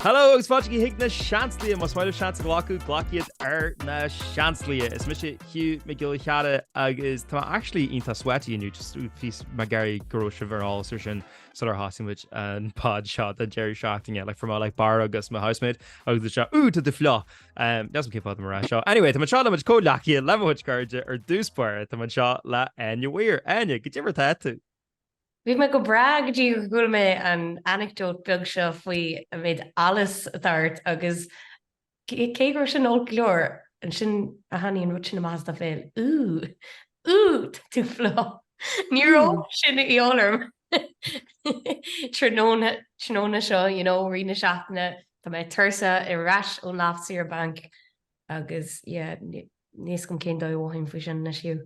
Hello agus fáilte chuig na Seansálaithe, más maith libh seans a ghlacadh, glac iad ar na Seansálaithe. Is mise Hugh Mac Giolla Chearra agus tá mé actually iontach sweaty inniu, just bhí mé ag iarraidh go raibh sibh ar eolas ar sin sular thosaigh muid an pod seo don deireadh seachtaine, like fuair mé like barróg as mo housemate agus dúirt sé, Ooh, tá tú fliuch! Um, Níl 'fhios a'm cén fáth dom a rá seo. Anyway, tá mé anseo le mo chuid comhghleacaithe, le mo chuid cairde ar dtús báire, tá mé anseo le Áine Weir. Áine, goidé mar atá tú? Bhí mé go breá go dtí gur chuala mé an anecdote beag seo faoi an méid allas atá ort agus cé go raibh sin olc go leor, ansin a tháinig an rud sin amach as do bhéal, Ooh! Ooh! Tá tú fliuch! Ní raibh sin de dhíobháil orm tráthnóna, tráthnóna seo, you know, rith na seachtaine, tá mé tuirseach ar ais ón lá saoire bainc agus yeah, níl 'fhios agam cén dóigh a mhothaím faoi sin anois, Hugh.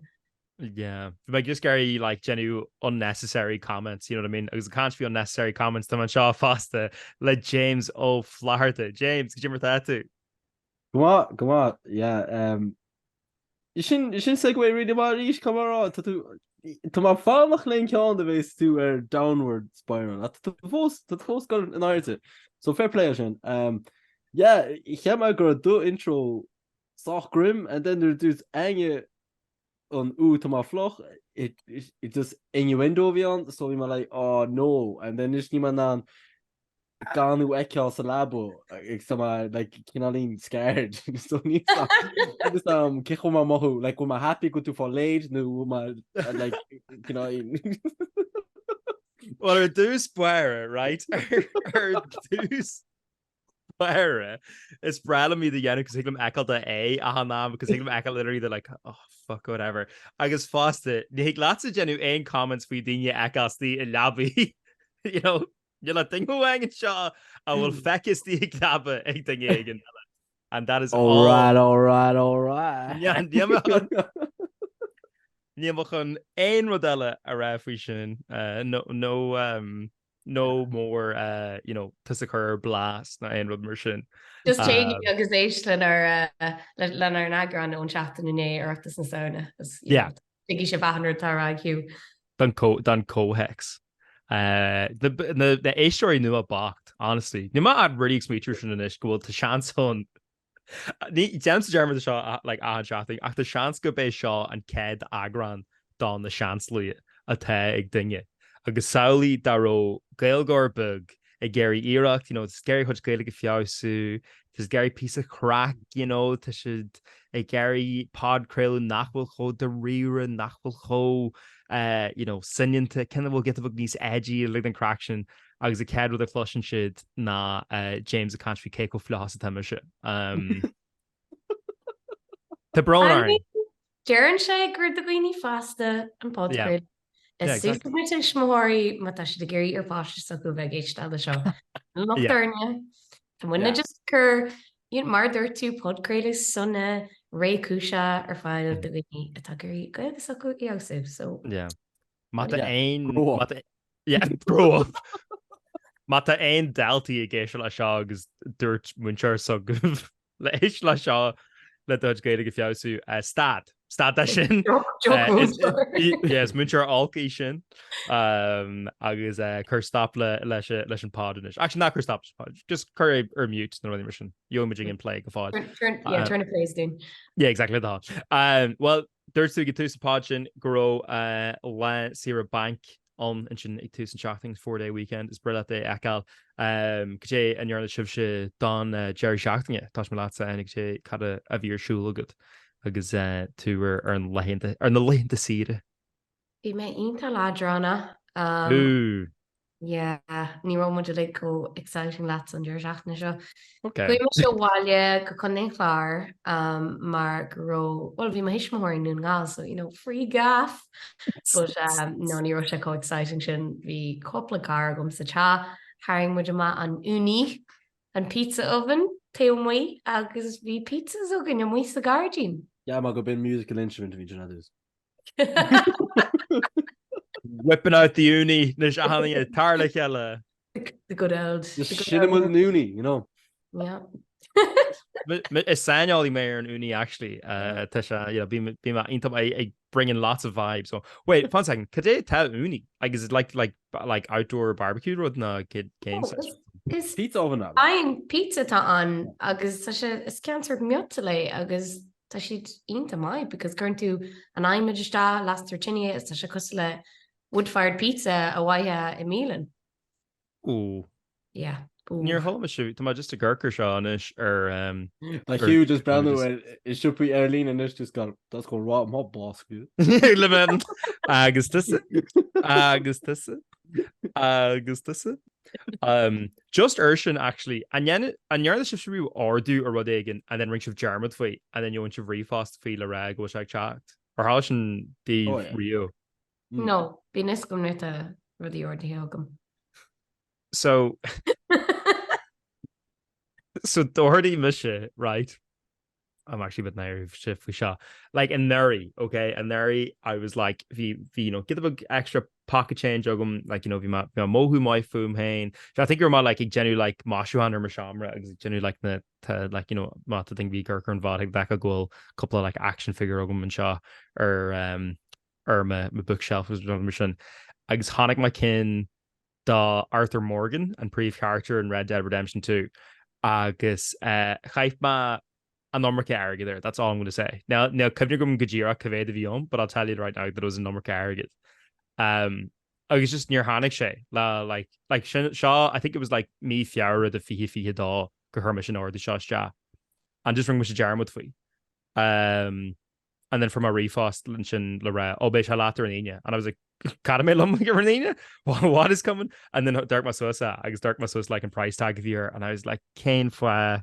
Yeah. Bhí mé just ag iarraidh like déanamh unnecessary comments, you know what I mean? Agus ag caint faoi unnecessary comments tá mé anseo fosta le James Ó Flatharta. James, goidé mar atá tú? Go maith, go maith, yeah. Um, sin, sin segue really maith arís, caithfidh mé a rá, tá tú, tá mé fanacht le an ceann a bheas tú ar downward spiral, ach tá tú fós, tá tú fós ag dul in airde. So fair play sin. Um, yeah, cheap mé go raibh do intro sách grim, and then nuair a dúirt Áine an Ooh tá mé fliuch, it, it, it just innuendo a bhí ann, so bhí mé like, oh no, and then anois níl mé in ann gan thú a fheiceáil sa leaba agus tá mé like cineáilín scared so níl 'fhios a'm cé chomh maith mothú like bhfuil mé happy go bhfuil tú fá léid nó bhfuil mé like cineáilín Well ar dtús báire, right? Ar dtús báire is breá liom iad a dhéanamh cos thig liom fheiceáil do aghaidh achan am because thig liom fheiceáil literally they're like oh fuck whatever agus fosta ní thig leatsa déanamh aon comments faoi daoine a fheiceáil istigh i leabaí you know níl ach duine amháin anseo a bhfuil feicthe istigh ag leaba ag duine éigin eile and that is all Alright alright alright Níl mé chun aon rud eile a rá faoi sin uh, no, no, um, no more uh, you know, tusa a chur ar blast ná aon rud mar sin. Just téigí agus éist lenár lenár n-eagrán ón seachtain inné Oireachtas na Samhna. Yeah. Tuigfidh sibh achan rud atá á rá ag Hugh. Don don comhthéacs. Uh, na na na éisteoirí nua bocht, honestly. Níl mé really ag smaoitiú sin anois go bhfuil tá seans ann Ní déanaimse dearmad de seo like achan seachtain ach tá seans gurb é seo an chéad eagrán do na Seansálaithe atá ag duine. Agus samhlaigh dá raibh Gaeilgeoir beag ag iarraidh iarracht, you know, tá siad ag iarraidh a chuid Gaeilge a feabhsú, tá siad ag iarraidh píosa craic, you know, tá siad ag iarraidh podchraoladh nach bhfuil chomh dáiríre, nach bhfuil chomh, eh, you know, soineanta, ceann a bhfuil giota beag níos edgy, like an craic sin. Agus an chéad rud a chloiseann siad ná James ag caint faoi cé chomh fliuch is atá mise. Tá brón orainn. Deireann sé gur do dhaoine fásta an podchraoladh. Is suas le tuismitheoirí má tá siad ag iarraidh ar pháiste s'acu a bheith ag éisteacht le seo. Níl locht orainne. Tá muidne just ag cur, mar a dúirt tú, podchraoladh sona, réchúiseach ar fáil do dhaoine atá ag iarraidh Gaeilge s'acu a fheabhsú. So. Má tá aon Grow up. Yeah, grow up. Má tá aon daltaí ag éisteacht le seo agus dúirt múinteoir s'agaibh le éist le seo le do chuid Gaeilge a feabhsú, eh, stad. Stad de sin. Eh, is múinteoir olc í sin. Um, agus eh, cuir stop le, leis, leis an pod anois. Actually, ná cuir stop leis an pod. Just cuir é ar mute nó rudaí mar sin. Gheobhaidh muid an plé go fóill. Turn, turn, yeah, turn the plays down. Yeah, exactly that. Um, well, Dúirt tú ag tús an pod sin go raibh lá saoire bainc ann ansin ag tús an tseachtain, four day weekend, is breá leat é a fheiceáil. Cad é a ndearna sibhse don deireadh seachtaine? Tosóidh mé leatsa, Áine, cad é cad a bhí ar siúl agat agus tú ar an laethanta, ar na laethanta saoire? Bhí mé iontach leadránach. Ooh. Yeah, ní raibh muid uilig chomh exciting leatsa an deireadh seachtaine seo. Okay. Chuaigh mise abhaile go Contae an Chláir um, mar go raibh, well bhí mo thuismitheoirí i nDún na nGall, so you know, free gaff. But um, no, ní raibh sé chomh exciting sin. Bhí cúpla cara agam sa teach, tharraing muid amach an Ooni, an pizza oven, taobh amuigh agus bhí pizzas againn amuigh sa ghairdín. Cheap mé gurb in musical instrument a bhí ansin ar dtús. Whipping out the Ooni anois a tháinig tar le chéile. The good old. Sin an Ooni, you know. Yeah. Is saineolaí mé ar an Ooni actually. Uh, tá sé, you know, bím bím iontach ag bringing lots of vibes. So, wait, one second. Cad é tá Ooni? Like, is it like like like outdoor barbecue rud nó cad cén Oh, Is Pizza oven ab ea? Oigheann pizza atá ann agus tá sé, is ceann sórt miotail é agus tá siad iontach maith because cuireann tú an adhmad isteach, lastar tine é agus tá sé cosúil le wood fired pizza a bhfaighfeá i mbialann. Ooh. Yeah. Ooh. Níor chuala mise, tá mé just ag amharc ar seo anois ar um, Tá Hugh just breathnú ar i siopaí ar líne anois just go that's go raw má bosca. Le bheith agus tusa agus tusa agus tusa. Um, just ar sin actually, an ndéan- an ndearna sibh riamh ordú ar rud éigin and then rinne sibh dearmad faoi and then gheobhann sibh ríomhphost faoi le rá go bhfuil sé ag teacht? Ar tharla sin daoibh Oh, yeah. riamh? Mm. No, bíonn fhios agam nuair atá rudaí ordaithe agam. So, so d'ordaigh mise, right? I'm actually a bit naive faoi seo. Like anuraidh, okay? Anuraidh, I was like, bhí, bhí, you know, giota beag extra pocket change agam, like, you know, bhí mé, bhí mé mothú maith fúm féin. I think go raibh mé, like, ag déanamh, like, maisiúchán ar mo seomra agus ag déanamh, like, na, tá, like, you know, má tá duine ag amharc ar an VOD ag feiceáil go bhfuil cúpla, like, action figure agam anseo ar, um, ar mo, mo bookshelf agus rudaí mar sin. Agus chonaic mé ceann do Arthur Morgan, an príomhcharachtar in Red Dead Redemption 2, agus chaith mé an iomarca airgid air, that's all I'm going to say. Now, níl cuimhne agam go díreach cá mhéad a bhí ann, but I'll tell you right now that it was an iomarca airgid. Um, agus just níor tháinig sé le like, like sin, seo, I think it was like mí Feabhra de 2022 gur chuir mise an ordú seo isteach. And just rinne mise dearmad faoi. Um, and then fuair mé ríomhphost ansin le rá, oh beidh sé leat ar an Aoine. And I was like, cad a mbeidh liom ar an Aoine? What is coming? And then d'amharc mé suas é agus d'amharc mé suas like an price tag a bhí air and I was like, cén fáth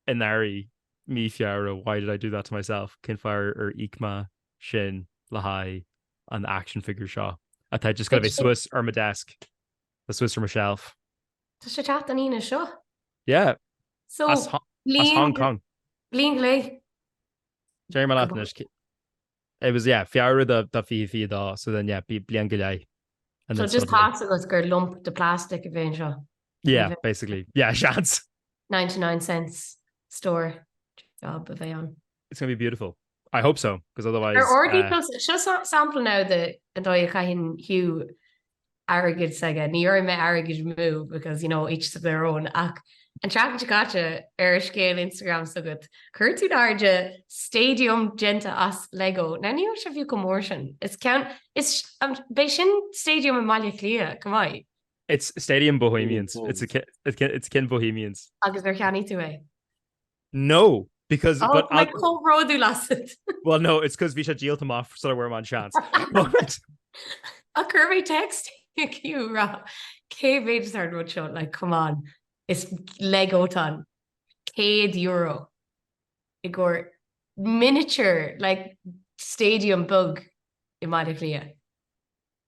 anuraidh mí Feabhra, why did I do that to myself? Cén fáth ar íoc mé sin le haghaidh an action figure seo atá just gonna bheith suas ar mo desk, suas ar mo shelf. Tá sé teacht an Aoine seo? Yeah. So, As as Hong Kong. Bliain go leith. Déarfaidh mé leat anois. It was, yeah, Feabhra de 2022, so then, yeah, bliain go leith. And So just tá fhios agat gur lump de plastic a bheidh anseo. Yeah, basically. Yeah, seans. 99 cents store job a bheidh ann. It's going to be beautiful. I hope so, because otherwise... Ar ordaigh tusa, seo sampla now de an dóigh a chaitheann Hugh airgead s'aige, ní dhéarfaidh mé airgead amú because, you know, each to their own, ach an tseachtain seo caite ar scéal Instagram s'agat, chuir tú in airde stadium déanta as Lego. Now ní raibh sé fiú chomh mór sin. Is ceann, is, beidh sin stadium i mBaile Átha Cliath, go mbeidh? It's Stadium Bohemians. It's a, it's ceann Bohemians. Agus ar cheannaigh tú é? No, because Oh, but tá mé chomh bródúil asat. Well, no, it's because bhí sé díolta amach sula bhfuair mé an seans. But Ach chuir mé text chuig Hugh ag rá cé mhéad is ar an rud seo, like, come on, is Lego atá ann, €100 i gcomhair miniature, like, stadium beag i mBaile Átha Cliath.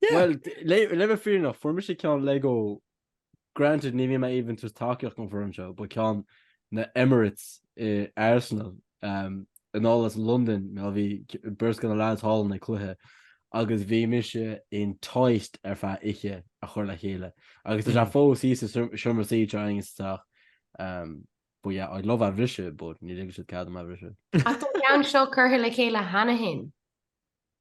Yeah. Well, le le bheith fírinneach, fuair mise ceann Lego, granted ní bhí mé even ag tabhairt tacaíocht don foireann seo, but ceann na Emirates i Arsenal um, anall as Londain, mar bhí beirt de na lads thall ag cluiche agus bhí mise enticed ar feadh oíche a chur le chéile. Agus tá sé fós thíos sa seomra suí seo againn sa teach. Um, but yeah, I'd love a bhriseadh, but ní ligfidh siad cead dom a bhriseadh. Ach tá an ceann seo curtha le chéile cheana féin.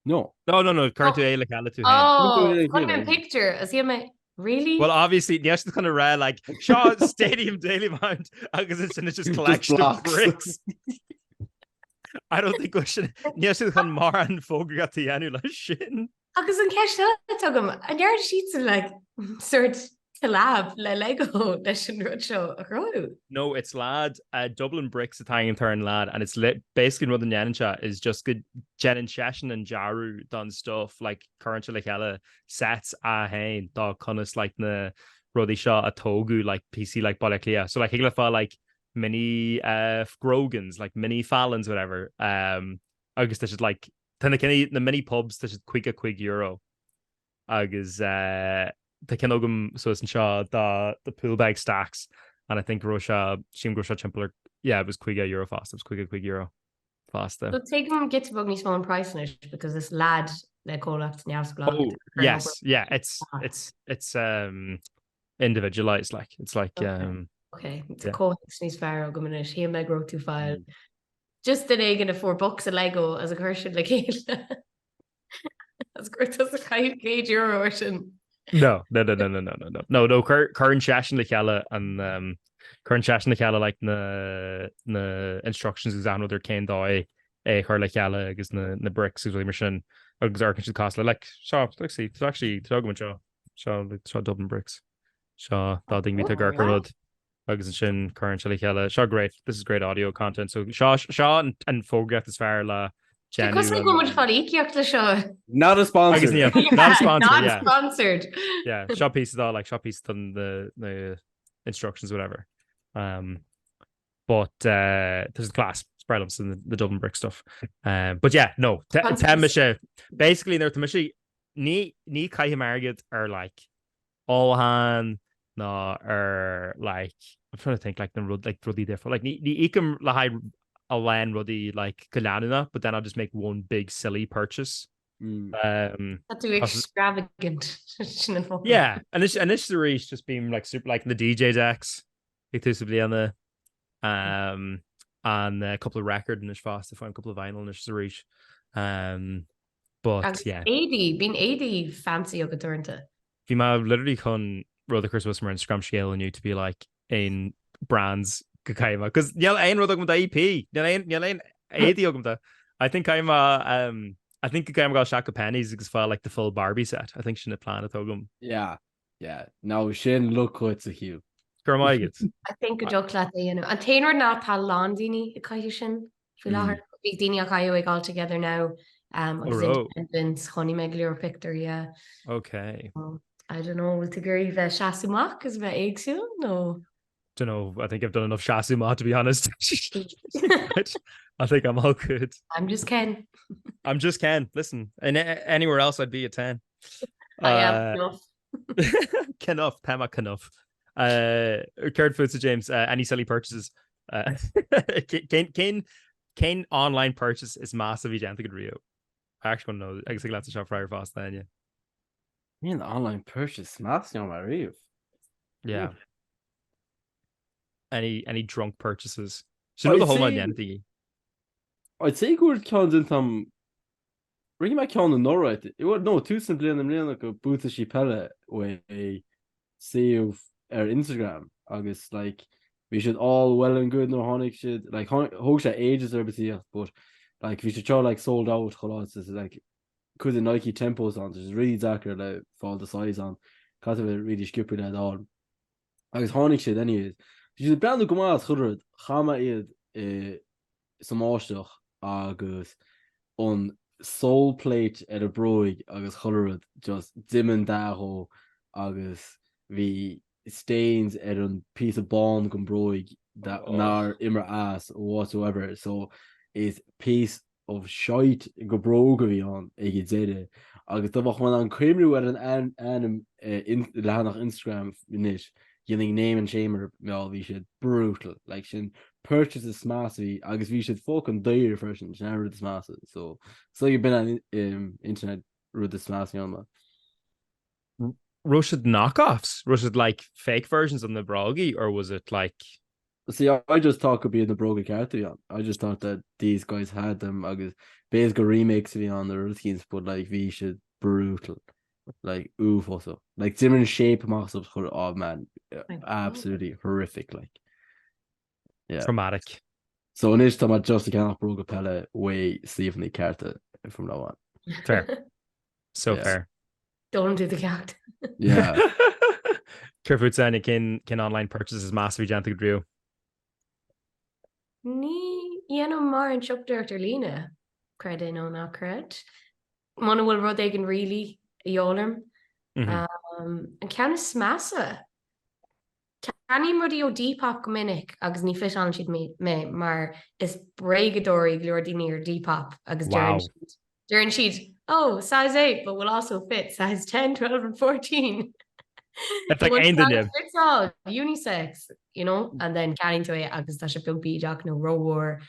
No. No, no, no, cuireann tú é le chéile tú féin. Oh, chonaic mé an picture, agus shíl mé, really? Well, obviously, níl siad chun a rá, like, seo Stadium Dalymount agus it's, and it's just collection of bricks. I don't think go sin, níl siad chun mórán fógraíocht a dhéanamh leis sin. Agus an ceist eile atá agam, an ndearna siadsan, like, sort collab le Lego leis an rud seo a chruthú? No, it's lad, uh, Dublin Bricks atá ainm ar an lad and it's lit, basically an rud a ndéanann sé is just go déanann seisean an dearadh don stuff, like cuireann sé le chéile sets é féin do conas like na rudaí seo a tógadh like píosaí like Baile Átha Cliath. So like thig leat fáil like mini uh, Grogans, like mini Fallons whatever um, agus tá siad like tá na cinn na mini pubs tá siad €55 agus tá ceann agam suas anseo do the Poolbeg Stacks and I think go raibh sé, sílim go raibh sé timpeall ar, yeah it was €50 fosta, it was €55 fosta. So tuigim giota beag níos mó an price anois because is lad le comhlacht neamhspleách. Oh yes, yeah, it's, it's, it's um, individualised like, it's like um. Ok, tá comhthéacs níos fearr agam anois, shíl mé go raibh tú ag fáil just duine éigin a fuair bocsa Lego agus a chuir sin le chéile. As gur tusa a chaith €100 air sin. No, no, no, no, no, no, no, no. No, no, cuireann seisean le chéile an um, cuireann seisean le chéile like na na instructions agus achan rud ar cén dóigh é a chur le chéile agus na na bricks agus rudaí mar sin agus amharcann siad cosúil le like seo like see tá actually tá agam anseo seo like seo Dublin Bricks seo dá daoine tá gur rud agus ansin cuireann sé le chéile. Seo great, this is great audio content. So seo seo an an fógraíocht is fearr le Tá cosúil go bhfuil muid ag fáil íocaíocht le seo. Not a sponsor. Agus ní, not a sponsor, Not yeah. sponsored. Yeah, seo píosa dá like seo píosa den the the instructions whatever. Um, but uh, there's a class is breá liomsa the, the Dublin Brick stuff. Um, but yeah, no, tá mise basically nuair tá mise ní ní caithim airgead ar like ólachán ná ar like I'm trying to think like na rud like rudaí difriúla like ní ní íocaim le haghaidh a lán rudaí like go leanúnach but then I'll just make one big silly purchase. Mm. Um, Tá tú extravagant sin an focal. yeah, anois anois arís just bím like super like na DJ decks ag tús na bliana um, and a couple of record anois fosta fáim couple of vinyl anois arís. Um, but Agus yeah. éadaí, bíonn éadaí fancy agat uaireanta. Bhí mé literally chun rud a chur suas mar Instagram scéal inniu to be like aon brands go caithfidh mé, 'cause níl aon rud agam do EP, níl aon níl aon éadaí agam do. I think caithfidh mé um, I think go caithfidh mé dul isteach go Penneys agus fáil like the full Barbie set. I think sin an plan atá agam. Yeah, yeah. Now sin look chuit a Hugh. Go raibh maith agat. I think go dtiocfadh leat é a dhéanamh. An t-aon rud ná tá a lán daoine ag caitheamh sin faoi láthair. Bhí daoine á chaitheamh ag All Together Now um, agus raibh? Independence, chonaic mé go leor pictiúr, yeah. Ok. So, I don't know, bhfuil tú ag iarraidh bheith seasamh amach agus bheith éagsúil nó? Don't know, I think I've done enough seasamh amach to be honest. I think I'm all good. I'm just Ken. I'm just Ken. Listen, in anywhere else I'd be a 10. I am enough. Enough, tá mé enough. Uh, Céard fútsa James, uh, any silly purchases? Uh, cén cén cén online purchase is measa a bhí déanta agat riamh? I actually want to know agus ag leat seo freagra fosta Áine. Cén online purchase is measa a rinne mé riamh? Yeah. Any any drunk purchases? Sin rud a thómáil déanta. I'd say go bhfuil ceann déanta agam Rinne mé ceann anuraidh, no, tús na bliana i mbliana go buataisí peile uaidh suíomh ar Instagram agus like bhí siad all well and good nuair a tháinig siad, like thóg sé ages orthu tíocht but like bhí siad seo like sold out chuile áit is like cuid de Nike Tempos ann, so it's really deacair le fáil do size ann, caithfidh tú bheith really sciobtha le d'fháil. Agus tháinig siad anyways. Bhí siad ag breathnú go maith is chuile rud, chaith mé iad i sa mbáisteach agus an sole plate ar an bróig agus chuile rud just d'imigh an dath dhó agus bhí stains ar an píosa bán den bróig nár imir as whatsoever so is piece of shite go bróg a bhí ann ag an deireadh agus dá mbeadh mé in ann cuimhniú ar an ainm leathanach Instagram anois, dhéanfainn name and shame orthu mar bhí siad brutal, like sin purchase is measa a bhí agus bhí siad fucking daor freisin, sin an rud is measa, so so b'in an internet rud is measa a rinne mé. Raibh siad knock-offs? Raibh siad like fake versions of na brógaí or was it like See, I just thought gurb iad na bróga cearta a bhí ann. I just thought that these guys had them agus b'fhéidir gur remakes a bhí ann ar rud eicínt but like bhí siad brutal. Like uafásach. Like d'imigh an shape amach as chuile oh man, absolutely horrific like. Yeah. Traumatic. So anois tá mé just ag ceannach bróga peile uaidh suíomhanna cearta from now on. Fair. So Yeah. fair. Don't do the ceacht. Yeah. Céard fútsa Áine cén cén online purchase is measa a bhí déanta agat riamh? Ní dhéanaim mórán siopadóireacht ar líne, creid é nó ná creid. Muna bhfuil rud éigin really a dhíobháil orm. Mhm. Um, an ceann is measa? Ceannaím rudaí ó Depop go minic agus ní fiteálann siad mé mar is bréagadóirí go leor daoine ar Depop agus deireann siad, deireann siad, oh, size 8 but will also fit size 10, 12 and 14. It's like aon duine. Fits all, unisex, you know, and then ceannaíonn tú é agus tá sé beag bídeach nó rómhór.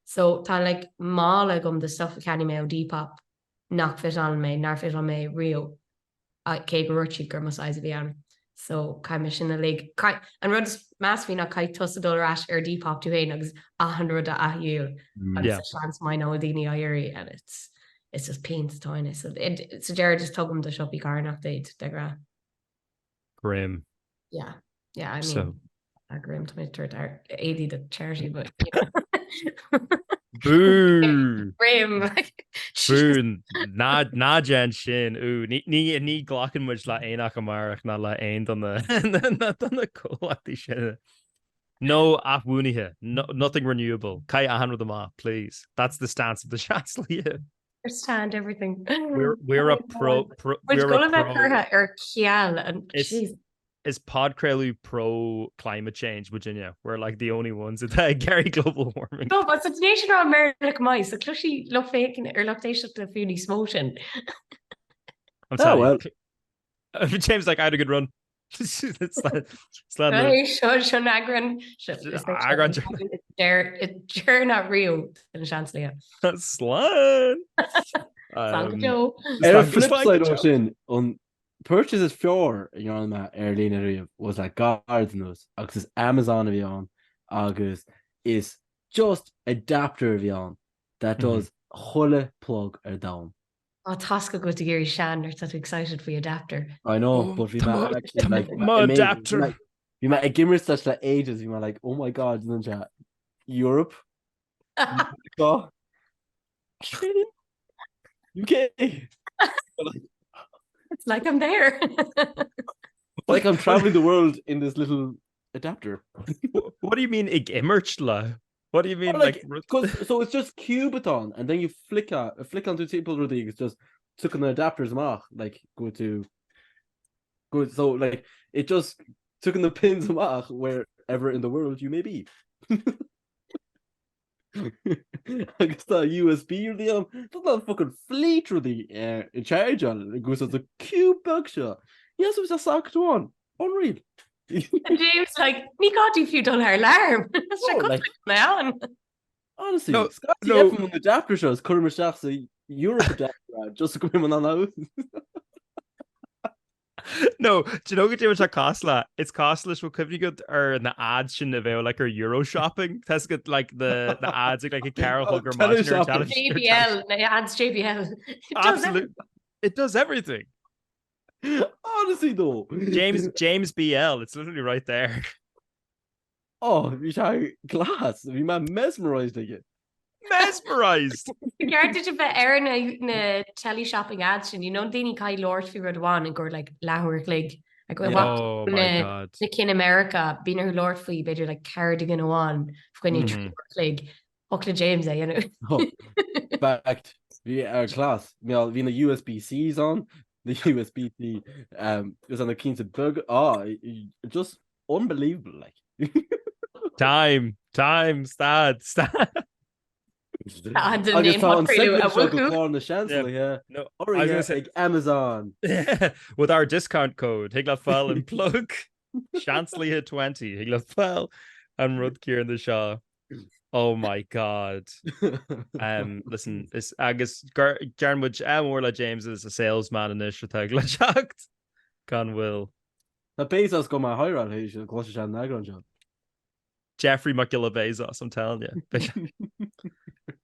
So tá like mála agam de stuff a cheannaigh mé ó Depop nach bhfiteálann mé, nár fiteáil mé riamh. cé gur dhúirt siad gur mo size a bhí ann. So caithfidh mé sin uilig. An rud is measa faoi ná caithfidh tusa dul ar ais ar Depop tú féin agus achan rud a athdhíol agus tá seans maith nach bhfuil daoine á iarraidh and it's it's just pian sa táine. So sa deireadh just tugaim do siopaí carthanachta iad de ghnáth. Grim. Yeah, yeah, I mean, so. Grim tá mé ag tabhairt éadaí do charity, but you know. Bú! Grim! Bú! Ná ná déan sin, ú, ní ní ní ghlacann muid le Aonach Amárach ná le aon de na de na comhlachtaí sin. No athbhuanaithe, no, nothing renewable. Caith achan rud amach, please. That's the stance of the Seansálaithe. Stand everything. We're, we're a pro, pro we're a pro curtha ar ceal and is, is podchraoladh pro climate change muidinne. We're like the only ones atá ag iarraidh global warming. No, but sa nation rá Meirleach maith, so cloisfidh lucht féachana ar lucht éisteachta fiú níos mó sin. I'm Oh, sorry. well. James like I had a good run. Seo seo eagrán Eagrán deireanach riamh den Seansálaithe. Slán! Slán go deo. Ar an flip side ó sin, an purchase is fearr a dhearna mé ar líne riamh was le gairid anuas agus is Amazon a bhí ann agus is just adapter a bhí ann that does chuile plug ar domhan. Á tá's agat go bhfuil tú ag éirí sean nuair atá tú excited faoi adapter. I know, but bhí mé actually like Mo adapter. Bhí mé ag imirt leis le ages, bhí mé like, oh my god, an sé Europe, America, Australia, UK. It's like I'm there. Like I'm traveling the world in this little adapter. What do you mean ag imirt le? What do you mean like, like cause, so it's just cube atá ann and then you flick a, flick onto timpeall rudaí agus just tugann na adapters amach like go to go so like it just tugann na pins amach wherever in the world you may be. Agus tá USB rudaí ann tá tá fucking fleet rudaí eh, in charge an agus tá cube beag seo. Yes, it was a socket one. Unreal. And James like, ní gá di fiú dul thar lear. Oh, like- mé ann. Honestly, No, scaití no. an adapter seo is cuirim isteach sa Europe adapter just go mbeidh mé in ann. No, do you know goidé tá cosúil le? It's cosúil leis bhfuil cuimhne agat ar na ads sin a bheadh like ar Euro shopping. Tá agat like the the ads ag like a ceathrú a chlog ar maidin ar Teleshopping. television. JBL, na ads JBL. It does Absolutely. It does everything. Honestly though. James James BL, it's literally right there. Oh, bhí sé class, bhí mé mesmerized aige. Mesmerized! Ceart duit a bheith ar na na teleshopping ads sin, you know daoine caithfidh labhairt faoi rud amháin i gcomhair like leathuair a chloig. Like, Yeah. Oh my na god. na cinn i Meiriceá, bíonn orthu labhairt faoi b'fhéidir like cardigan amháin faoi choinne 3 Mhm. uair a chloig. Thiocfadh le James é a dhéanamh. Oh, fact, bhí ar class, bhí na USB-Cs ann, na USB-C, um, is an na cinnte beag, ah, just unbelievable, like. Time, time, stad, stad. Agus tá an segment seo go clár na Seansálaithe, No, I was gonna say ag Amazon. With our discount code, thig leat fáil an plug Seansálaithe 20, thig leat fáil an rud céanna seo. Oh my god. Um, listen, is agus deireann muid ádh mór le James is a salesman anois atá ag le teacht gan mhoill. Tá Bezos go maith hireáil théis an gcloisfidh sé an eagrán seo. Jeffrey Mac Giolla Bezos, I'm telling you.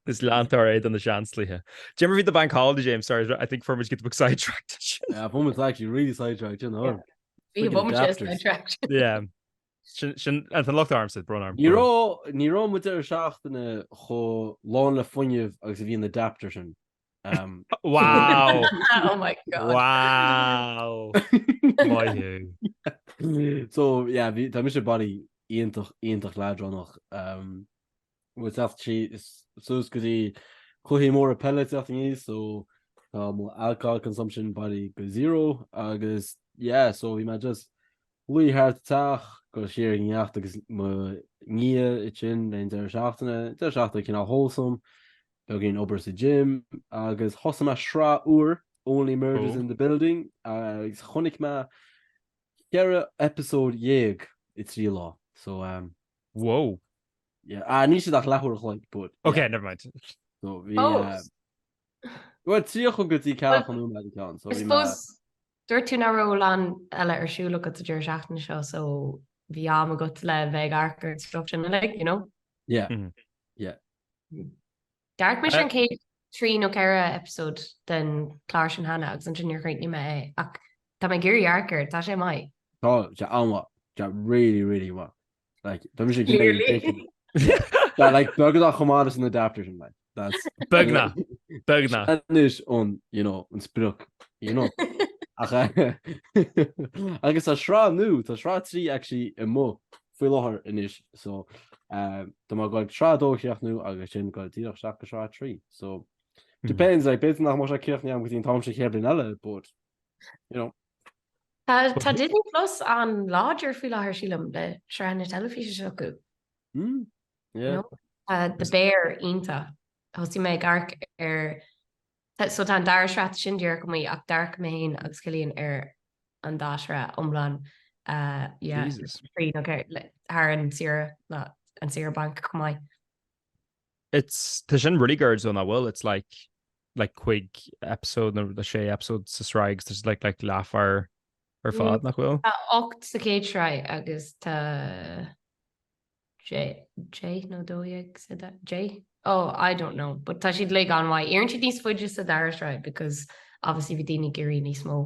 Is leantóir é de na Seansálaithe. Jim bhí the bank holiday, James, sorry, I think fuair muid giota beag sidetracked. Yeah, bhí muid actually really sidetracked, you know. Bhí muid sidetracked. Yeah. Sin sin an lucht ormsa, brón orm. Ní raibh ní raibh mo deireadh seachtaine chomh lán le fuinneamh agus a bhí an adapter sin. Um, Wow! Oh my god. Wow! Maith thú. So yeah, bhí tá mise bailí iontach iontach leadránach. Um, bhfuil teacht sí suas go dtí cluichí móra peile teacht aníos, so tá mo alcohol consumption bailí go zero agus yeah, so bhí mé just luí thart sa teach, go siar ag an neacht agus mo nia ansin le an deireadh seachtaine, deireadh seachtaine cineál wholesome, beagáinín obair sa gym agus thosaigh mé sraith úr Only Murders in the Building agus chonaic mé 14 eipeasóid i dtrí lá so um, Whoa. Yeah, ah, níl siad ach leathuair a chloig, but yeah. Okay, never mind. So bhí uh, Well, 30 go dtí 40 nóiméad an ceann, so I bhí mé suppose dúirt tú nach raibh a lán eile ar siúl agat sa deireadh seachtaine seo, so bhí am agat le bheith ag amharc ar an stuff sin uilig, you know? Yeah. Mhm. Yeah. D'amharc mise an chéad trí nó ceithre eipeasóid den chlár sin cheana agus ansin níor chríochnaigh mé é ach tá mé ag iarraidh amharc air, tá sé maith. Tá sé an-mhaith. Tá really, really maith. Like, tá mise Clearly. Tá like beagnach chomh maith leis an adapter sin like. That's Beagnach. Beagnach. Anois an, you know, an sprioc, you know. Ach eh, agus tá sraith nua, tá sraith 3 actually amuigh faoi láthair anois, so eh, tá mé ag goil sraith 2 a chríochnú agus sin goil díreach isteach go sraith 3. So depends, like b'fhéidir nach mbeidh sé críochnaithe agam go dtí an t-am sin chéad bhliain eile, but you know. Tá tá Disney Plus an-láidir faoi láthair sílim le sraitheanna teilifíse s'acu. Mm, yeah. No? Tá The Bear iontach. Thosaigh mé ag amharc ar tá- so tá an dara sraith sin díreach amuigh ach d'amharc mé féin agus Cillian ar an dá shraith iomlán uh, yeah, Jesus. trí nó ceithre- le- thar an saoire lá an saoire banc chomh maith. It's tá sin really gairid though nach bhfuil it's like like cúig episode nó le sé episode sa sraith agus there's like like leathuair ar fad nach bhfuil? Tá 8 sa chéad sraith agus tá deich nó 12 sa deich? Oh, I don't know, but tá siad uilig an-mhaith. Éiríonn siad níos faide sa dara sraith because obviously bhí daoine ag iarraidh níos mó.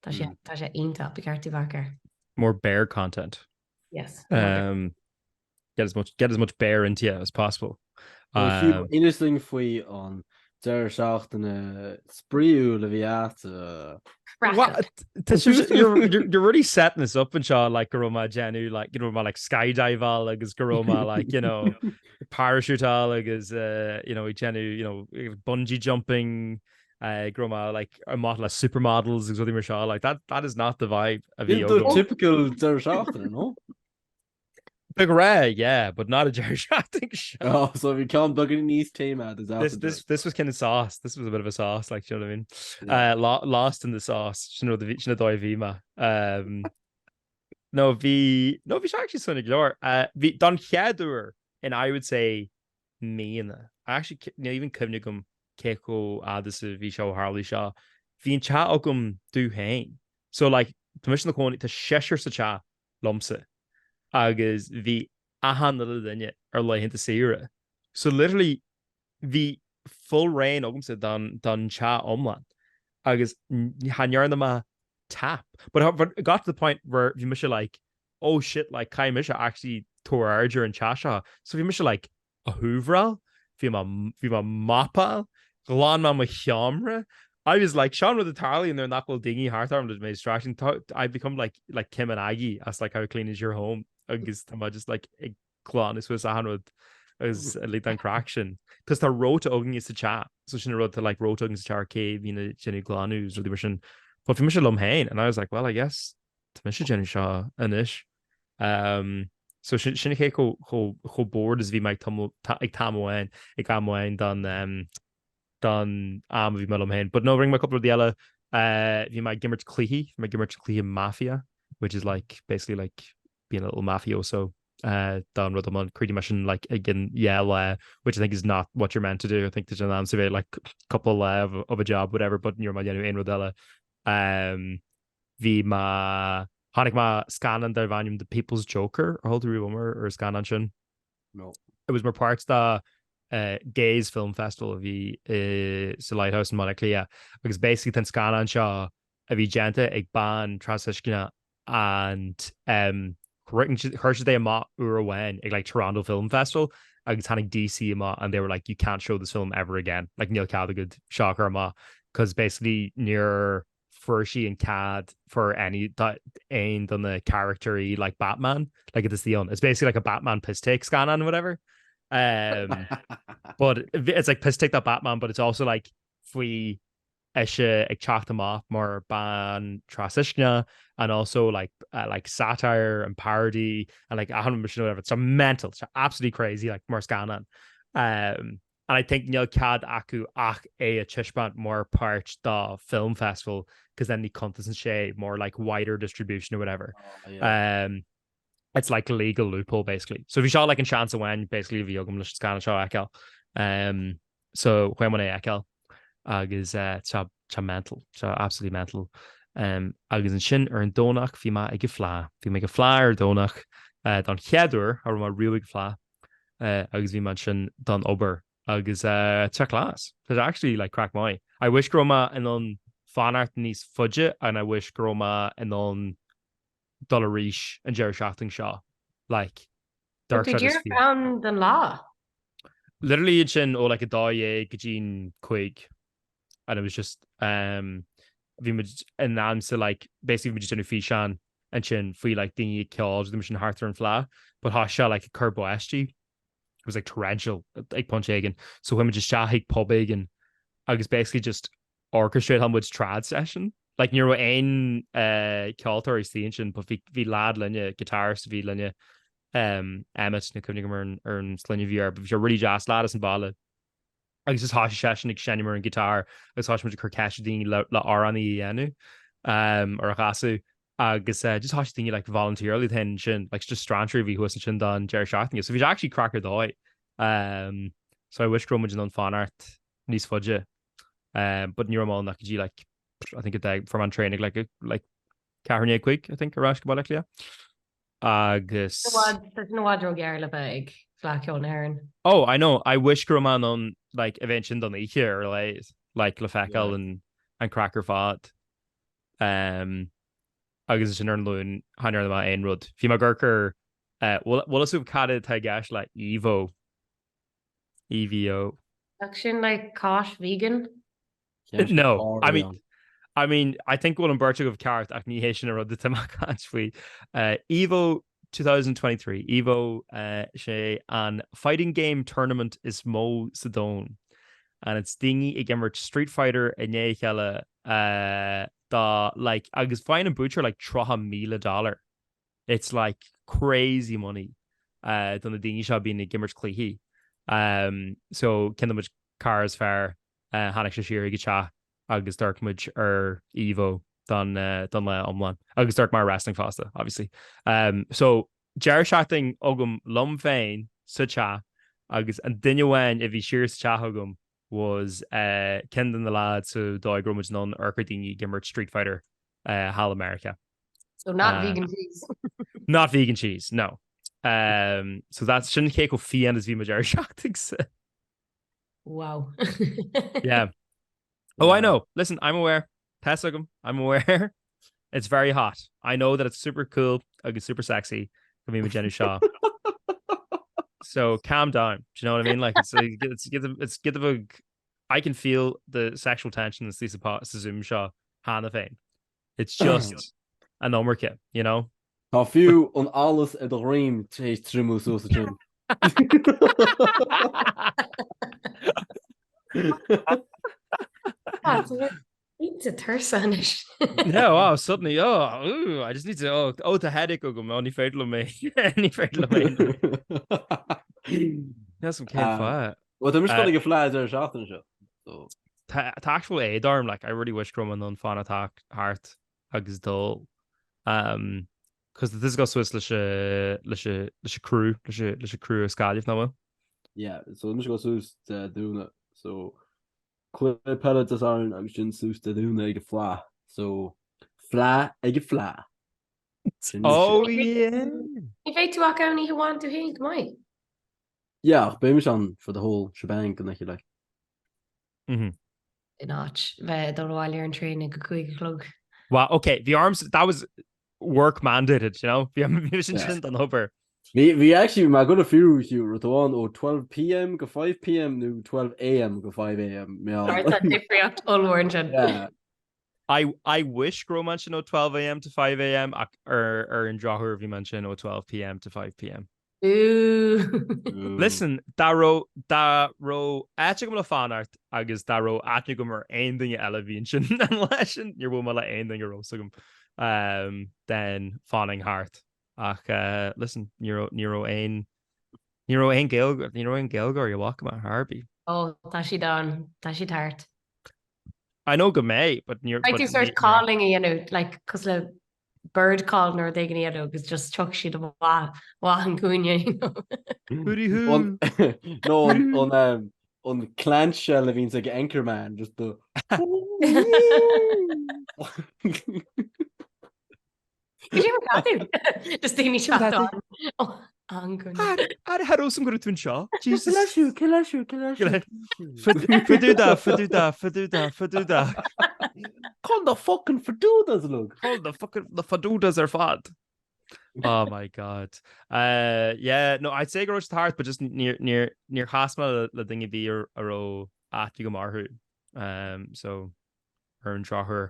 Tá sé tá sé iontach, ba cheart daoibh amharc air. More bear content. Yes. Um, Get as much, get as much bear into you as possible. Um, Inis dúinn faoi an deireadh seachtaine spraíúil a bhí agat. You're, you're, you're really setting this up anseo like go raibh mé ag déanamh like you know mé like skydiveáil agus go raibh mé like you know parachuteáil agus uh, you know ag déanamh you know bungee jumping uh, go raibh mé like amach le supermodels agus rudaí mar seo like that that is not the vibe a bhí agam. Typical deireadh seachtaine, no? De ghnáth, yeah, but not an deireadh seachtaine seo. Oh, so bhí ceann beagán níos tame agat This, this, this was kind of sauce. This was a bit of a sauce, like, do you know what I mean? Yeah. Uh, lo lost in the sauce. Sin rud a bhí- sin an dóigh a bhí mé. Um, no, bhí, no, bhí sé actually sona go leor. Uh, bhí, don chéad uair in I would say míonna. I actually, níl even cuimhne agam cé chomh fhada is a bhí sé ó tharlaigh seo. Bhí an teach agam domh féin. So, like, tá mise i mo chónaí, tá seisear sa teach liomsa agus bhí achan uile duine ar laethanta saoire. So literally bhí full reign agamsa don don teach iomlán agus cha ndearna mé tap. But but it got to the point where bhí mise like oh shit like caithfidh mise actually tabhairt aird ar an teach seo. So bhí mise like a húvráil, bhí mé bhí mé mapáil, ghlan mé mo sheomra. I was like, seo an rud a tarlaíonn nuair nach bhfuil daoine thart orm le mé distraction. I've become like like Kim and Aggie as like how clean is your home agus tá mé just like ag glanadh suas achan rud agus like an craic sin. Cos tá rota againne sa teach, so sin an rud tá like rota againn sa teach ar cé a bhíonn ag déanamh glanadh agus rudaí mar sin. But bhí mise liom féin and I was like, well I guess Tá mise ag déanamh seo anois. So sin cé chomh bored is a bhí mé ag t-am amháin, ag am amháin don don am a bhí mé liom féin. But no, rinne mé cúpla rudaí eile. Bhí mé ag imirt cluichí, bhí mé ag imirt cluiche Mafia, which is like basically like being a little mafioso don rud iomlán. Chríochnaigh mé sin like ag an dhá lá, which I think is not what you're meant to do. I think there's an am sa bheith like cúpla lá of, of a job, whatever, but ní raibh mé ag déanamh aon rud eile. Bhí mé, chonaic mé scannán darbh ainm The People's Joker, ar chuala tú riamh iomrá ar an scannán sin? No. It was mar páirt de Gays Film Festival a bhí sa Lighthouse i mBaile Átha Cliath agus basically tá an scannán seo a bhí déanta ag bean trasinscneach and chuir siad é amach uair amháin ag like Toronto Film Festival agus tháinig DC amach and they were like you can't show this film ever again like níl cead agat seo a chur amach cos basically níor fuair sí an cead for any aon de na caractéirí like Batman like it is the it's basically like a Batman piss take scannán whatever um, but it's like piss take that Batman but it's also like faoi ise ag teacht amach mar bean trasinscneach and also like uh, like satire and parody and like achan rud whatever it's mental it's absolutely crazy like mar scannán um, and I think níl cead acu ach é a taispeáint mar páirt dá film festival cos then ní cuntasann sé mar like wider distribution or whatever. Oh, yeah. Um, it's like a legal loophole basically. So bhí seo like an seans amháin basically a bhí agam leis an scannán seo a fheiceáil. Um, so chuaigh mé é a fheiceáil agus uh, tá tá mental, tá absolutely mental. Um, agus ansin ar an Domhnach bhí mé ag an Fleadh. Bhí mé ag an Fleadh ar an Domhnach uh, don chéad uair a raibh mé riamh ag an Fleadh. agus bhí mé ansin don obair agus tá class. Tá sé actually like craic maith. I wish go raibh mé in ann fanacht níos faide and I wish go raibh mé in ann dul arís an deireadh seachtain seo. Like, Tá tú díreach ann don lá. Literally ansin ó like 12 go dtí'n 5 and it was just um, bhí muid in am sa like basically bhí muid ag déanamh físeán ansin faoi like daoine ag ceol bhí muid sin thart ar an Fleadh but thosaigh sé like ag cur báistí it was like torrential ag pointe éigin so chuaigh muid isteach ag pub éigin agus basically just orchestrateáil muid trad session. Like ní raibh aon eh, ceoltóirí istigh ansin but bhí bhí lad linne, guitarist a bhí linne, um, Emmet, níl cuimhne agam ar an ar an sloinne a bhí air, but bhí sé really deas lad as an bhaile. Agus just thosaigh seisean ag seinm ar an guitar agus thosaigh muid ag cur ceist ar daoine le le amhránaí a dhéanamh um, or a chasadh agus uh, just thosaigh daoine like volunteer iad féin ansin, like just strainséirí a bhí thuas ansin don deireadh seachtaine. So bhí sé actually craic ar dóigh. Um, so I wish go raibh muid in ann fanacht níos faide. Um, but ní raibh mé ann ach go dtí like, I think a fuair mé an traein ag like, like 4:15 I think ar ais go Baile Átha Cliath. Agus. Tá sin i bhfad róghearr le bheith ag Fleadh Cheoil na hÉireann. Oh, I know, I wish go raibh mé in ann like a bheith ansin don oíche ar a laghad, like le feiceáil an an craic ar fad. Um, agus ansin ar an Luan chan dhearna mé aon rud. Bhí mé ag amharc ar uh, bhfuil bhfuil a fhios agaibh cad atá i gceist le Evo? EVO. Nach sin like cáis vegan? No, I mean, I mean, I think go bhfuil an beirt agaibh ceart ach ní hé sin an rud atá mé ag caint faoi. Uh, Evo 2023, Evo uh, sé an fighting game tournament is mó sa domhan. And it's daoine ag imirt Street Fighter i ndiaidh a chéile uh, dá like, agus faigheann an buaiteoir like $30,000. It's like crazy money do na daoine seo a bhíonn ag imirt cluichí. So ceann de mo chuid cara is fearr, tháinig sé siar chuig an teach agus d'amharc muid ar Evo don don lá iomlán. Agus d'amharc mé ar wrestling fosta, obviously. So deireadh seachtain agam liom féin sa teach agus an duine amháin a bhí siar sa teach agam was ceann de na lads sa dóigh go raibh muid in ann amharc ar daoine ag imirt Street Fighter thall i Meiriceá. So not uh, vegan cheese. not vegan cheese, no. Um, so that's sin cé chomh fiáin is bhí mo deireadh seachtaine. Wow. yeah. Oh, I know. Listen, I'm aware. Tá a fhios agam. I'm aware. It's very hot. I know that it's super cool agus super sexy go mbím ag déanamh seo. So calm down. Do you know what I mean? Like it's like, it's it's get the I can feel the sexual tension sa sa Zoom seo cheana féin. It's just an iomarca, you know? Tá fiú an allas ar do dhroim tar éis triomú suas ansin. Cinnte tuirseach anois. No, oh, suddenly, oh, ooh, I just need to, oh, oh, tá headache agam, oh, ní féidir liom é, ní féidir liom é. Níl 's agam cén fáth. Well, tá mise ag dul ag an Fleadh deireadh seachtaine seo. So. Tá actual éad orm, like, I really wish go raibh mé in ann fanacht thart agus dul. Um, cos this go suas leis leis leis an crew, leis leis an crew as Gaillimh, nach bhfuil? Yeah, so mise ag dul suas Dé Domhnaigh, so Cluiche peile Dé Sathairn agus sin suas Dé Domhnaigh ag an Fleadh. So, Fleadh ag an Fleadh. Sin Oh yeah! Ní bheidh tú ach ann oíche amháin tú féin, go mbeidh? Yeah, ach beidh mise ann for the whole shebang don oíche like. Mhm. In áit bheith ag dul abhaile ar an traein ag a 5 a chlog. Wow, okay, bhí orm, that was work mandated, you know? Bhí sin sin don obair. Bhí bhí actually mé ag dul fiafraí Hugh raibh tú ann ó 12pm go 5pm nó 12am go 5am. Sorry, tá difríocht ollmhór ansin. Yeah. I I wish go raibh mé ansin ó 12am to 5am ach ar ar an drochuair bhí mé ansin ó 12pm to 5pm. Ooh. Listen, dá raibh dá raibh áit agam le fanacht agus dá raibh aithne agam ar aon duine eile a bhí ansin an lá sin, níor bhuail mé le aon duine a raibh a fhios agam um, then fanfainn thart. Ach uh, listen, ní raibh ní raibh aon ní raibh aon Gaeilge ní raibh aon Gaeilgeoirí a bhfaca mé ar bith. Oh, tá siad ann, tá siad thart. I know go mbeidh, but níor Caithfidh tú sort calling a dhéanamh, like, cosúil le bird call nó rud éigin a dhéanamh agus just tiocfaidh siad amach an cúinne, you know. Hooty hoo. No, an um, an clamshell a bhíonns ag Anchorman, just the Cad é mar tá tú? Just daoine teacht an an cúinne. Ar cha raibh a fhios agam go raibh tú anseo? Jesus. Cileisiú, cileisiú, cileisiú. Faduda, faduda, faduda, faduda. Call the fucking fadudas, look. Call the fucking the fadudas ar fad. Oh my God. Uh, yeah, no, I'd say go raibh siad thart, but just níor, níor, níor chas mé le, le duine ar bith a, a raibh aithne agam orthu. Um, so, ar an drochuair,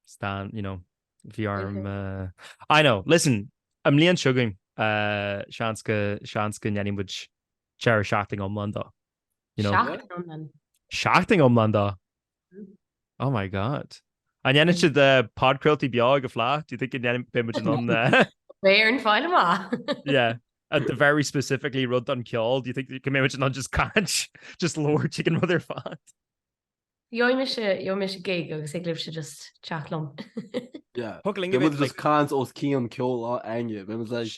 Stan, you know, bhí orm, uh, I know, listen, an mbliain seo chugainn, uh, seans go, seans go ndéanfaidh muid deireadh seachtaine iomlán dó. You know? Seachtain iomlán. Seachtain iomlán dó. Oh my God. An ndéanann siad podchraoltaí beo ag an Fleadh? Do you think go ndéanfaidh beidh muid in ann Beidh orainn fáil amach. Yeah. And the very specifically rud don ceol, do you think go mbeidh muid in ann just caint, just labhairt ag an rud ar fad? Gheobhaidh mise, gheobhaidh mise gig agus thig libhse just teacht liom. Yeah. Thug linn Beidh muid just caint os cionn ceol á sheinm. Beidh muid like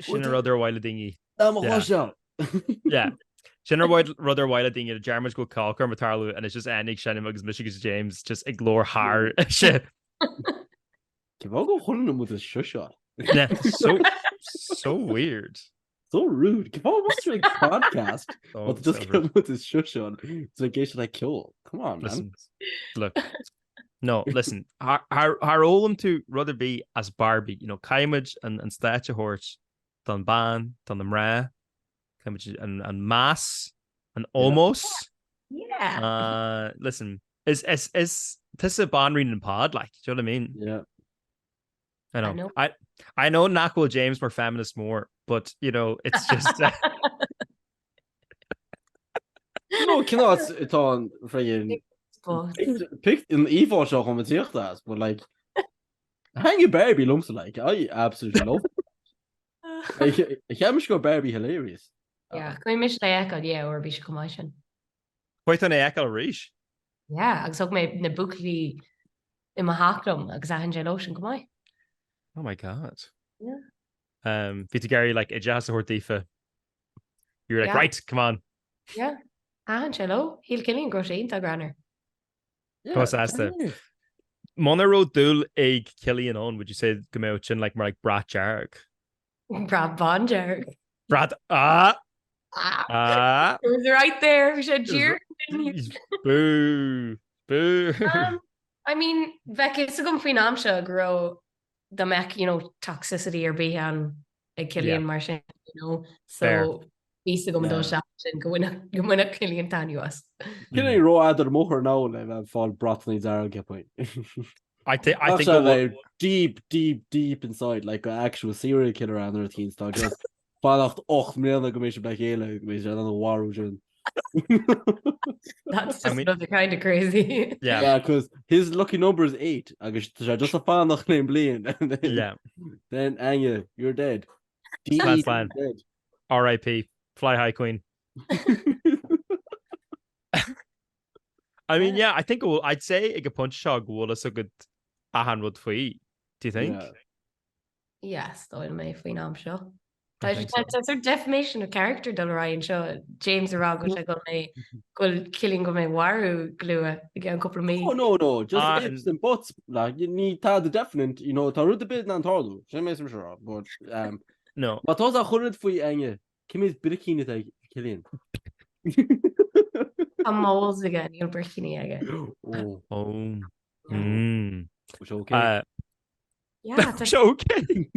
Sin an rud ar mhaith le daoine. Ná mo chloisteáil. Yeah. Sin an rud ar mhaith le daoine, deir muid go bhfuil ceolchoirm ag tarlú and it's just Áine ag seinm agus mise agus James just ag labhairt thar sé. Cé fáth go chuireann muid is seo seo? Yeah, so, so weird. So rude. Cé fáth bhfuil ag podcast? Oh, But just so get rude. muid is seo seo. It's like éisteacht le ceol. Come on, man. Listen, look. No, listen, thar fhoghlaim tú rud ar bith as Barbie, you know, caithfidh muid an, an stáitse a thabhairt don bean, don na mná, caithfidh muid an, an meas, an ómós. Yeah. Uh, listen, is, is, is tusa banríon an pod, like, do you know what I mean? Yeah. I know. I know. I, I know nach bhfuil James mar feminist mór, but, you know, it's just... Uh, No, cineál atá an friggin But pic an íomhá seo chun tíocht as, but like thaitin Barbie liomsa like I absolutely love it. Cheap go Barbie hilarious. Yeah, chuaigh mise le feiceáil, yeah, or bhí sé chomh maith sin. Chuaigh tú é fheiceáil arís? Yeah, agus thug mé na buachaillí i mo theach liom agus thaitin sé leo sin go maith. Oh my God. Yeah. Um, bhí tú ag iarraidh like oideachas a thabhairt daofa. You were like, Yeah. right, come on. Yeah. Thaitin sé leo. Shíl Cillian go raibh sé iontach greannmhar. Yeah, Tá sásta. Muna raibh dúil ag Cillian ann, would you say go mbeadh sin like mar like brat dearg? Brat bándearg. Brat ah Ah, ah it was right there. Bhí sé díreach. Boo boo. Um, I mean, bheadh fhios agam faoin am seo go raibh dá mbeadh, you know, toxicity ar bith ann ag Cillian mar sin, you know, Fair. so bhí fhios agam dó Yeah. sin go mbainfeadh go mbainfeadh Cillian taitneamh as. Cillian rófhada ar an mbóthar now le bheith fáil bratanna dearg ceapaim. I think I Ach think sé go bhfuil bheith deep, deep, deep inside, like go actual serial killer ann ar tín tá just fanacht 8 mbliana go mbeidh sé le chéile go mbeidh sé in ann a mharú sin. That's just I mean- another kind of crazy. yeah Yeah, cause his lucky number is 8 agus tá sé just ag fanacht le bliain and then, yeah then Anya, you're dead. D That's E, fine. dead. R.I.P. Fly high queen. I mean yeah I think go bhfuil I'd say ag an bpointe seo go bhfuil fhios agat achan rud faoi. Do you think? Yeah. Yes, dóigh mé faoin am seo. I think so. Tá sort defamation of character dul ar aghaidh anseo. James ag rá go bhfuil sé go mé go bhfuil Cillian go mé mharú go luath i gceann cúpla mí. Oh no no, just Ah, ifs and buts like ní tá the definite, you know, tá rud ar bith in ann tarlú. Sin mé sem sure, but um, No. má tá a chur faoi Áine, cé mhéad bricíní atá ag Cillian? Tá moles aige, níl bricíní aige. Oh, Oh. Mm. which okay. Uh, Yeah, tá sé okay.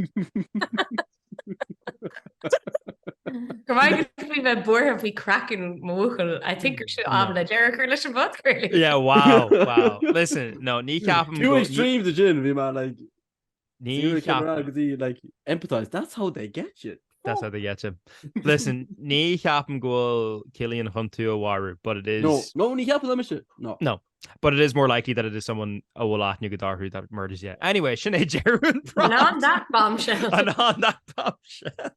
Go raibh faoi bheith buartha faoi craiceann mo bhuachaill. I think gur seo am le deireadh a chur leis an bpodchraoladh. Yeah, wow, wow. Listen, no, ní cheapaim Too go- extreme de sin, bhí mé like Ní Ní cheapaim go dtí like empathize. That's how they get you. That's how they get you. Listen, ní cheapaim go bhfuil Cillian chun tú a mharú, but it is No, no, ní cheapaim mise. No. No. But it is more likely that it is someone a bhfuil aithne agat orthu that murders you. Anyway, sin é deireadh an And on that bombshell. And on that bombshell.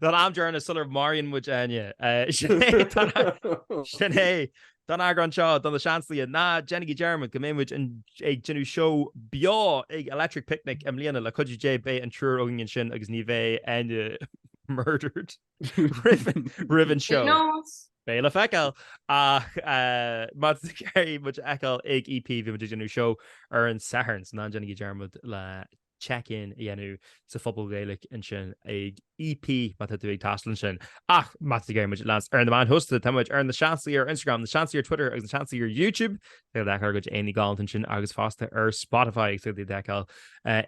Don am deireanach sular maraíonn muid Áine. Sin é Sin é don eagrán seo de Na Seansálaithe. Ná déanaigí dearmad go mbeidh muid ag déanamh seó beo ag Electric Picnic i mbliana le cuidiú Dé beidh an triúr againn ansin agus ní bheidh Áine murdered roimh an seó. Beidh le feiceáil ach má tá tú ag iarraidh muid a fheiceáil ag EP bhí muid ag déanamh seó ar an Satharn so ná déanaigí dearmad le. check-in a dhéanamh sa Phuball Gaelach ansin ag EP má tá tú ag taisteal ansin. Ach má tá tú ag iarraidh muid a leanstan ar na meáin shóisialta, tá muid ar Na Seansálaithe ar Instagram, Na Seansálaithe ar Twitter agus Na Seansálaithe ar YouTube. Tá le feiceáil ár gcuid aonaigh galánta ansin agus fosta ar Spotify agus tá le feiceáil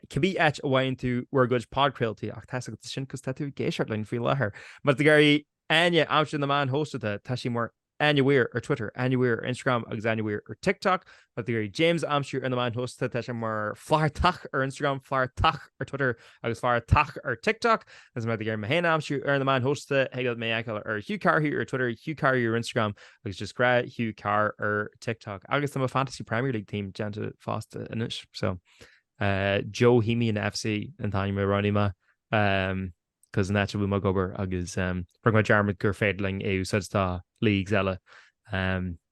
cibé áit a bhfaigheann tú bhur gcuid podchraoltaí ach tá a fhios agat sin cos tá tú ag éisteacht linn faoi láthair. Má tá tú ag iarraidh Áine a aimsiú ar na meáin shóisialta, tá sí mar Áine Weir ar Twitter, Áine Weir ar Instagram agus Áine Weir ar TikTok. Má tá tú ag iarraidh James a aimsiú ar na meáin shóisialta, tá sé mar Flathartach ar Instagram, Flathartach ar Twitter agus Flathartach ar TikTok. Agus má tá tú ag iarraidh mé féin a aimsiú ar na meáin shóisialta, thig leat mé a fheiceáil ar Hugh Carr ar Twitter, Hugh Carr ar Instagram agus just gnáth Hugh Carr ar TikTok. Agus tá mo Fantasy Premier League team déanta fosta anois. So, uh, Joe Hemian FC an t-ainm a roghnaigh mé. Um, cos an áit a bhfuil mé ag obair agus rinne mé dearmad gur féidir linn é a úsáid do leagues eile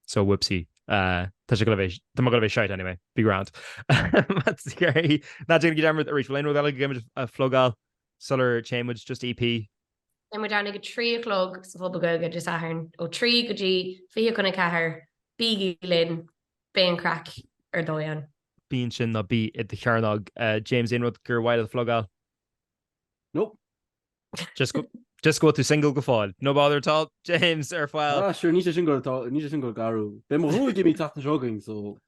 so whoopsie tá sé go bheith tá mé go bheith shite anyway be grand. Ná déanaigí dearmad arís bhfuil aon rud eile go gcaithfimid a phlugáil sular téann muid just EP. Beidh muid ann ag a 3 a chlog sa Phuball Gaeilge Dé Sathairn ó 3 go dtí 3:40 bígí linn beidh an craic ar dóigh ann. Bí ansin nó bí i do chearnóg. James aon rud gur mhaith leat a phlugáil? Nope. Just go just go bhfuil tú single go fóill. No bother at all. James ar fáil. Ah, sure, níl sé sin go tá níl sé sin go garú. Beidh mo ghruaig imithe an tseachtain seo chugainn, so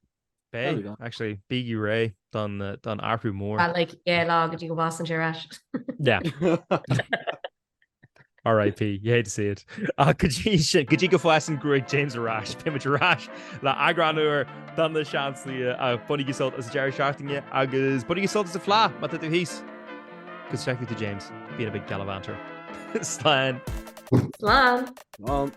There we Beidh, go. actually, bígí réidh don don athrú mór. Ah, like, yeah, lá go dtí go bhfásann sé ar ais. Yeah. RIP, you hate to see it. Ach go dtí sin, go dtí go bhfásann gruaig James ar ais, beidh muid ar ais le eagrán úr de Na Seansálaithe ach bainigí sult as an deireadh seachtaine agus bainigí sult as an Fleadh má tá tú thíos. Cos feicfidh tú James, being a big gallivanter. Slán. Slán. Slán.